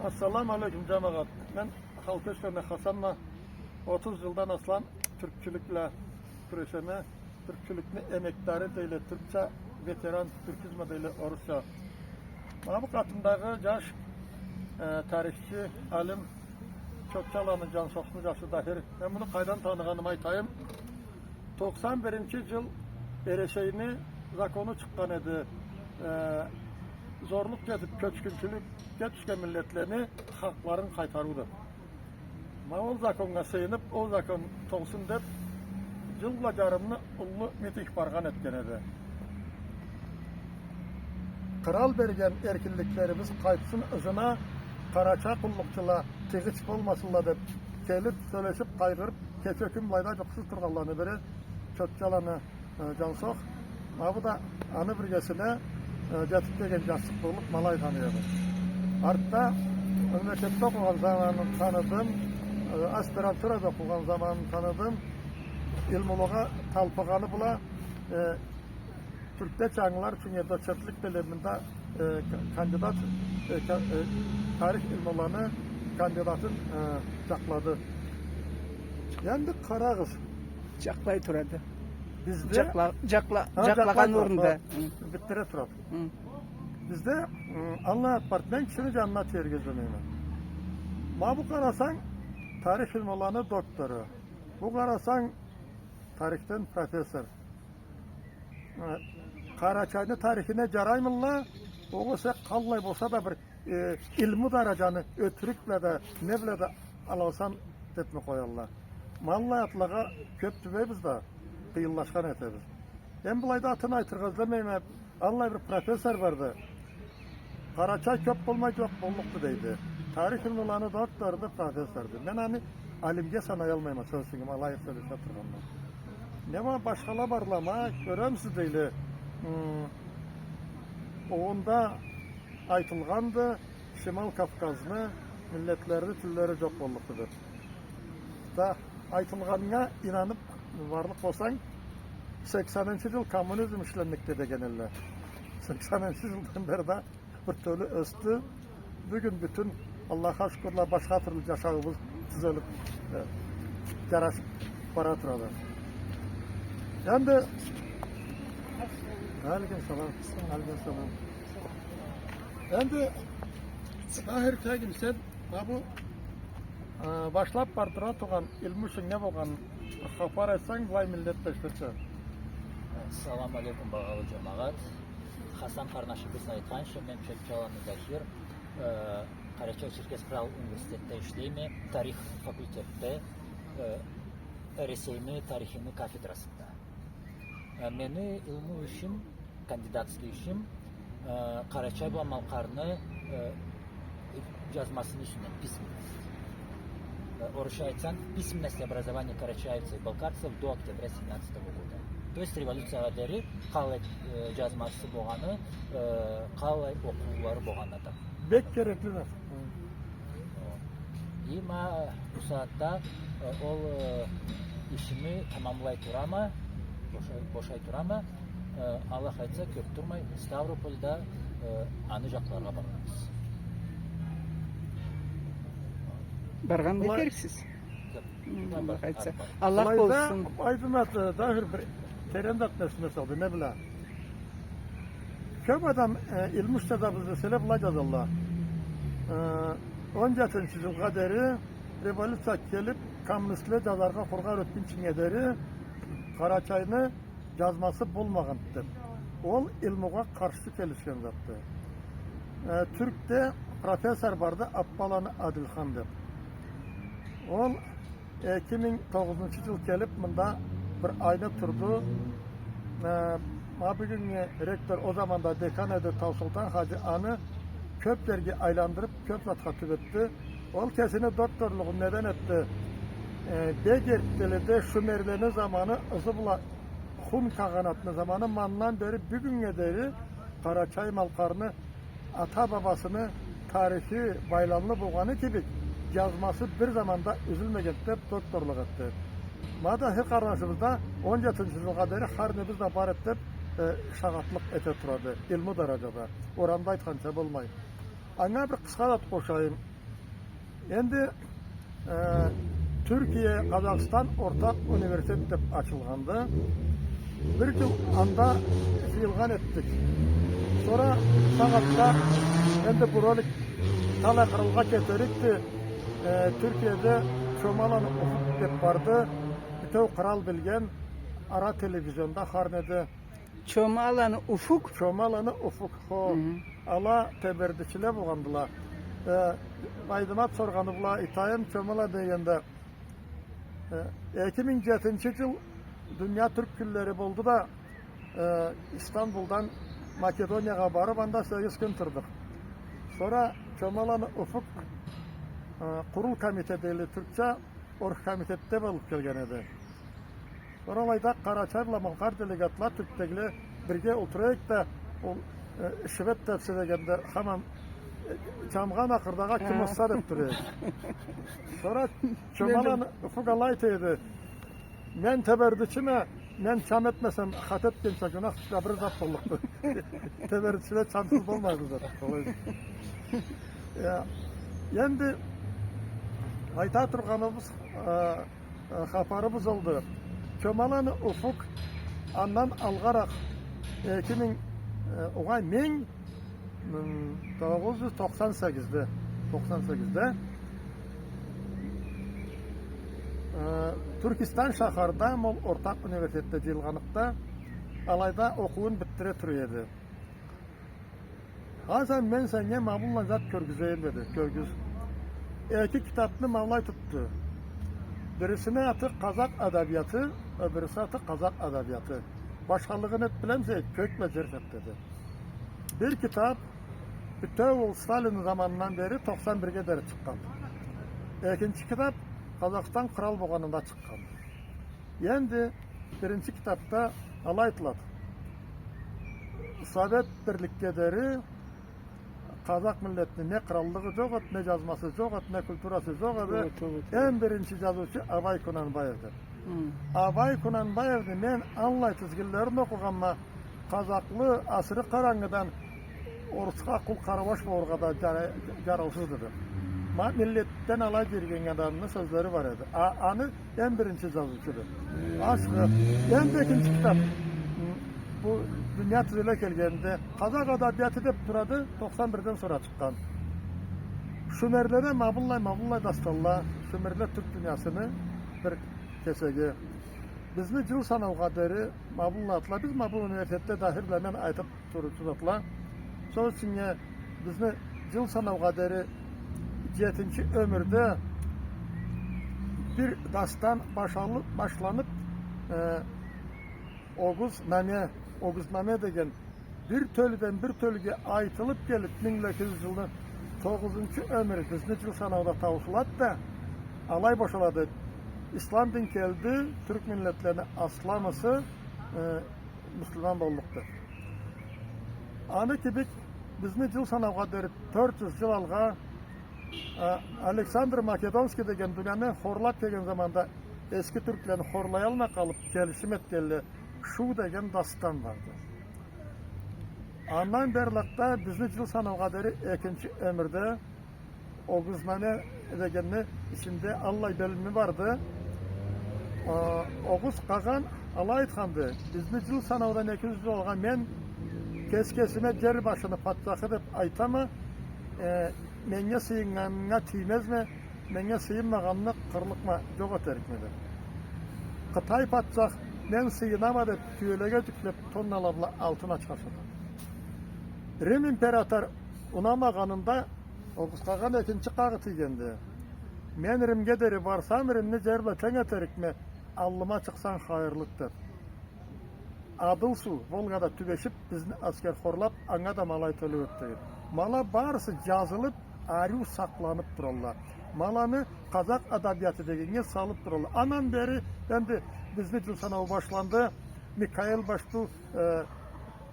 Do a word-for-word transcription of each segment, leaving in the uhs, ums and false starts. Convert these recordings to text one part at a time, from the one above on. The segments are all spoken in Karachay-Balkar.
Ассаламу алейкум, джамагъат. Мен Халкъ эшханы Хасанма, отуз джылдан аслам тюркчюлюк бла кюрешеме. Тюркчюлюкню эмекдары дейле, тюркча ветеран тюркизма дейле, орусча. Мана бу къатымдагъы джаш, э, тарихчи, алим, Чотчаланы Джансохну джашы Дахир. Мен муну къайдан таныгъанымы айтайым. Токъсан биринчи джыл Эресейни закону чыкъгъан эди. Э, зорлукъ джетиб, кёчгюнчюлюкге тюшген миллетлени хакъларын къайтарыу деб. Ма ол законгъа сыйыныб, ол закон толсун деб, джыл бла джарымны уллу митинг баргъан этген эди. Кърал берген эркинликлерибиз къайтсын ызына, къарачай къуллукъчула тыйгъыч болмасынла деб, келиб, сёлешиб, къайгъырыб, кече-кюн былайда джукъсуз тургъанланы бири Чотчаланы, э, Джансох. Ма бу да аны биргесине, э, джетиб келген джашчыкъ болуб, ма алай таныйма. Артда университетде окъугъан заманын таныдым, э, аспирантурада окъугъан заманын таныдым. Илмулугъа талпыгъаны бла, э, тюркче англар ючюн доцентлик белеминде, э, ка-, кандидат, э, ка-, э, тарих илмуланы кандидатын, э, джакълады. Энди къарагъыз. Джакълай турады. Бизде джакъла-, джакъла-, ха, джакълагъан орнунда. Ха. Битдире турады. Хы. Бизде, м, аллай ат барды, мен кишини джанына тиерге излемейме. Ма бу къарасанг, тарих илмуланы доктору. Бу къарасанг, тарихден профессор. Э, Къарачайны тарихине джараймылла, огъесе къаллай болса да бир, э, илму дараджаны ётюрюк бла да, не бла да алалсам дебми къоялла. Ма аллай атлагъа кёб тюбейбиз да, къыйынлашхан этебиз. Мен былайда атын айтыргъа излемейме, аллай бир профессор барды. Къарачай кёб болмай джокъ боллукъду дейди. Тарих илмуланы докторду, профессорду. Мен аны алимге санаялмайма, сёз ючюн, алайыкъ сёлеше тургъандан. Не ма башхала барла, ма кёремисиз дейле. М, онда айтылгъанды, Шимал Кавказны миллетлерини тиллери джокъ боллукъду деб. Да, айтылгъаннга ийнаныб барлыкъ болсанг, сексенинчи джыл коммунизм ишленники деген элле. Сексенинчи джылдан бери да бир тёлю ёсдю. Бюгюн бютюн, Аллахха шукурла, башха тюрлю джашауубуз тюзелиб, э, джарашыб бара турады. Энди, алейкум салам, алейкум салам. Энди, Тахир Тагин, сен ма бу, э, башлаб бара тургъан илму ишинг не болгъанын бир хапар айтсанг, былай миллет да эшитсе. Салам алейкум, багъалы джамагъат. Хасан къарнашыбыз айтханча, мен Чотчаланы Дахир, э, Къарачай-Черкес кърал университетде ишлейме, тарих факультетде, э, Эресейни тарихини кафедрасында. Э, мени илму ишим, кандидатский ишим, э, Къарачай бла Малкъарны, э, джазмасыны юсюнден, письменность. Э, орусча айтсанг, письменность и образование карачаевцев и балкарцев до октября семнадцатого года. То есть революциягъа дери къалай, э, джазмасы болгъаны, э, къалай окъуулары болгъаны да. Бек керекли да. И ма бу сагъатда, э, ол, э, ишими тамамлай турама, бошай, бошай турама, э, Аллах айтса, кёб турмай, Ставропольда, э, аны джакъларгъа барабыз. Баргъан этериксиз. Аллах айтса. Аллах болсун. Былайда Айдын аты, Дахир, бир терен зат эсиме салды, не бла. Кёб адам, э, илму ишде да биз эселе былай джазалла. Э, он джетинчи джылгъа дери революция келиб, коммунистле джазаргъа, окъургъа юретгинчинге дери Къарачайны джазмасы болмагъан деб. Ол илмугъа къаршы келишген затды. Э, Тюркде профессор барды, Аппаланы Адилхан деб. Ол эки минг тогъузунчу джыл келиб, мында бир айны турду. Э, ма бюгюннгю ректор, ол заманда декан эди, Таусолтан хаджи, аны кёб джерге айландырыб, кёб затха тюбетди. Ол кесини докторлугъун неден этди? Э, бек эртделеде шумерлени заманы ызы бла Хун къагъанатны заманы, ма андан бери бюгюннге дери Къарачай-Малкъарны ата-бабасыны тарихи байламлы болгъаны кибик, джазмасы бир заманда юзюлмеген деб докторлукъ этди. Ма Дахир къарнашыбыз да он джетинчи джылгъа дери хар небиз да бар эди деб, э, шагъатлыкъ эте турады, илму дараджада. Орамда айтханча болмай. Анга бир къысха зат къошайым. Энди, э, Тюркия, Къазахстан ортакъ университет деп ачылгъанды. Бир джыл анда джыйылгъан этдик. Сора сагъатда энди бу ролик талай къыралгъа кетерикди. Э, Тюркияда Чомаланы Уфук деп барды. Бютеу къырал билген, ара телевизионда хар неде. Чомаланы Уфук? Чомаланы Уфук, хо. Хы. Ала тебердичиле болгъандыла. Э, Байдымат соргъаны бла айтайым, Чомала дегенде, э, эки минг джетинчи джыл дуния тюрк кюнлери болду да, э, Истанбулдан Македониягъа барып, анда сегиз кюн турдукъ. Сора Чомаланы Уфук, э, къурул комитет дейди тюркча, оргкомитетде болуп келген эди. Сора алайда къарачай бла малкъар делегатла, тюркдегиле бирге олтура эдик да, ол, э, швед тепсе дегенде, хаман, э, чамгъан акъырдагъа ким озса деп тура эдик. Сора Чомаланы Уфук алай айта эди: «Мен тебердичиме, мен чам этмесем, хата этгенча гюнах тюшюр, бир зат боллукъду». Тебердичиле чамсыз болмайды зат. Алай. Я, энди айта тургъаныбыз, э, э, хапарыбыз олду. Чомаланы Уфук андан алгъаракъ, эки минг, э, огъай, минг, м, тогъуз джюз токъсан сегизде, токъсан сегизде, э, Тюркистан шахарда, ма ол ортакъ университетде джыйылгъаныкъда, алайда окъууун битдире тура эди. «Хасан, мен сеннге ма быллай зат кёргюзейим», — деди. «Кёргюз». Эки китапны ма былай тутду. Бирисини аты «Къазакъ адабияты», э, бириси аты «Къазакъ адабияты». «Башхалыгъын эт, билемисе, кёк бла джер сет», — деди. Бир китап, бютеу ол Сталинни заманындан бери токъсан бирге дери чыкъгъан. Экинчи китап Къазахстан къырал болгъанында чыкъгъан. Энди биринчи китапда алай айтылады. Совет Бирликге дери къазакъ миллетни не къыраллыгъы джокъ эди, не джазмасы джокъ эди, не культурасы джокъ эди. Джокъ эди, джокъ эди. Эм биринчи джазыучу Абай Кунанбаевди. Хы. Абай Кунанбаевни мен аллай тизгинлерин окъугъанма, къазакълы асыры къарангыдан орусха къул-къарабаш болургъа да джара-, джаралсыз эди. Ма миллетден алай джюрюген адамны сёзлери бар эди. А, аны эм биринчи джазыучуду. Ашхы. Энди экинчи китап. Бу дуния тюзеле келгенинде, «Къазакъ адабияты» деп турады, токъсан бирден сора чыкъгъан. Шумерледе ма быллай, ма быллай дастанла, шумерле тюрк дуниясыны бир кесеги. Бизни джыл санаугъа дери ма быллай затла, биз ма бу университетде Дахир бла мен айтып туруучу затла. Сёз ючюннге, бизни джыл санаугъа дери джетинчи ёмюрде бир дастан башалып, башланып, э, Огузнаме, Огузнаме деген бир тёлюден бир тёлюге айтылып келип, минг эки джюз джылны тогъузунчу ёмюрю бизни джыл санауда тауушулады да, алай бошалады. Ислам дин келди, тюрк миллетлени асламысы, э, муслиман боллукъду. Аны кибик бизни джыл санаугъа дери тёрт джюз джыл алгъа, а, Александр Македонский деген дунияны хорлап келген заманда эски тюрклени хорлаялмай къалып, келишим этгенле, «Шу» деген дастан барды. Андан берлакъда бизни джыл санаугъа дери экинчи ёмюрде Огузнаме дегенни ичинде аллай бёлюмю барды. Э, Огъуз Къагъан алай айтханды: «Бизни джыл санаудан эки джюз джыл алгъа мен кес-кесиме джер башыны патчахы деп айтама, э, меннге сыйыннганынга тиймезме, меннге сыйынмагъанны къырлыкъма, джокъ этерикме», — деп. Къытай патчах «мен сыйынама» деп, тюелеге джюклеп, тоннала бла алтын ачхашады. Рим император унамагъанында Огъуз Къагъан экинчи къагъыт ийгенди. «Мен Римге дери барсам, Римни джер бла тенг этерикме, аллыма чыкъсанг хайырлыды», — деп. Адыл суу, Волгада тюбешип, бизни аскер хорлап, анга да ма алай тёлеу этди. Ма ала барысы джазылып, ариу сакъланып туралла. Ма аланы «Къазакъ адабияты» дегеннге салып туралла. Андан бери энди бизни джыл санауу башланды. Микаил башлау, э,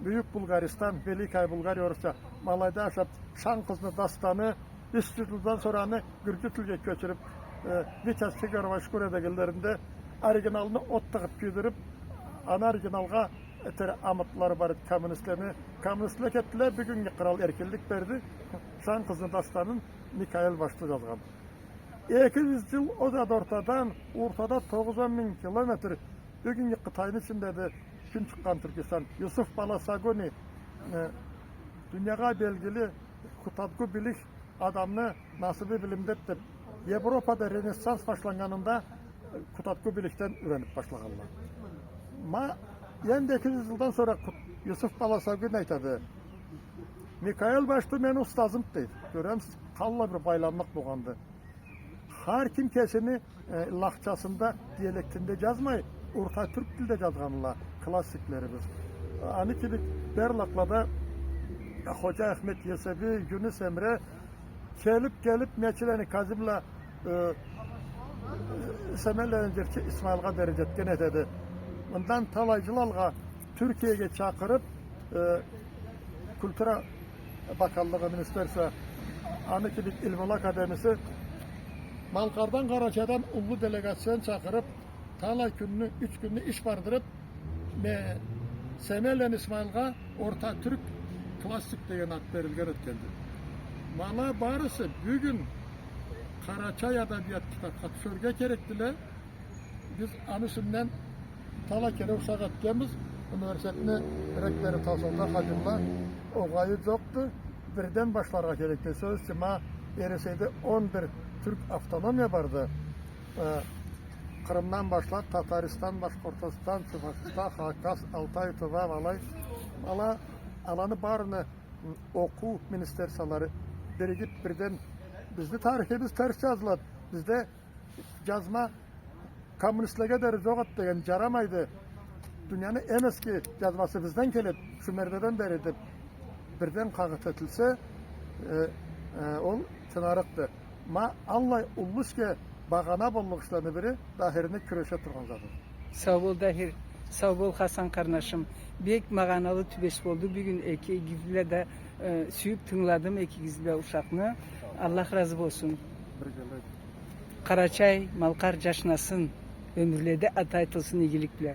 Бюйюк Булгаристан, Великая Булгария орусча, ма алайда ашап, «Шан къызны дастаны», юч джюз джылдан сора аны гюрджю тилге кёчюрюп, э, Витязь Фигарованы Шкура дегенлеринде оригиналны от тыгъып кюйдюрюп, аны оригиналгъа этер амытлары бар эди коммунистлени. Коммунистле кетдиле, бюгюннгю кърал эркинлик берди. Шан къызны дастанын Микаил Башты джазгъан. Эки джюз джыл ол зат ортадан, ортада тогъуз-он минг километр, бюгюннгю Къытайны ичиндеди Кюн чыкъгъан Тюркистан. Юсуф Баласагуни, э, дуниягъа белгили Кутадгу Билик адамны насыбы билимдед деб, Европада Ренессанс башланнганында, э, Кутадгу Биликден юренип башлагъанла. Ма, энди эки джюз джылдан сора Кут-, Юсуф Баласагуни айтады: «Микаил Башты мени устазым», — дейди. Кёремисиз, къаллай бир байламлыкъ болгъанды. Хар ким кесини, э, лахчасында, диалектинде джазмай, орта тюрк тилде джазгъанла классиклерибиз. Аны кибик барлакълада Ходжа Ахмед Есеви, Юнус Эмре келип-келип Мечилени Казим бла, э, Семенлени джырчы Исмаилгъа дери джетген этеди. Мындан талай джыл алгъа Тюркиеге чакъырып, э, культура баканлыгъы, министерство, аны кибик илмула академиясы Малкъардан, Къарачайдан уллу делегацияны чакъырып, талай кюнню, юч кюнню иш бардырып, ме-, Семенлени Исмаилгъа орта тюрк классик деген ат берилген этгенди. Ма ала барысы бюгюн къарачай адабият китапха тюшерге керекдиле. Биз аны юсюнден талай кере ушакъ этгенбиз. Университетни ректору Тасолда Хадимла, огъайы джокъду. Бирден башларгъа керекди. Сёз ючюн, ма Эресейде он бир тюрк автономия барды. Э, Къырымдан башлап, Татаристан, Башкъортостан, Чувашистан, Хакас, Алтай, Тува, ма алай. Ала, аланы барыны, м, окъуу министерстволары биригип бирден: «Бизни тарихибиз терс джазылады. Бизде джазма коммунистлеге дери джокъ эди» деген, «Джарамайды. Дунияны эм эски джазмасы бизден келеди, Шумердеден бери» деп, бирден къагъыт этилсе, э, э, ол чынарыкъды. Ма аллай уллу ишге багъана боллукъ ишлени бири Дахирни кюреше тургъан заты. Сау бол, Дахир. Сау бол, Хасан къарнашым. Бек магъаналы тюбеш болду. Бюгюн экигизни да, э, сюйюп тынгыладым, экигиз бла ушакъны. Аллах разы болсун. Биргелей. Къарачай, Малкъар джашнасын, ёмюрледе аты айтылсын игилик бла.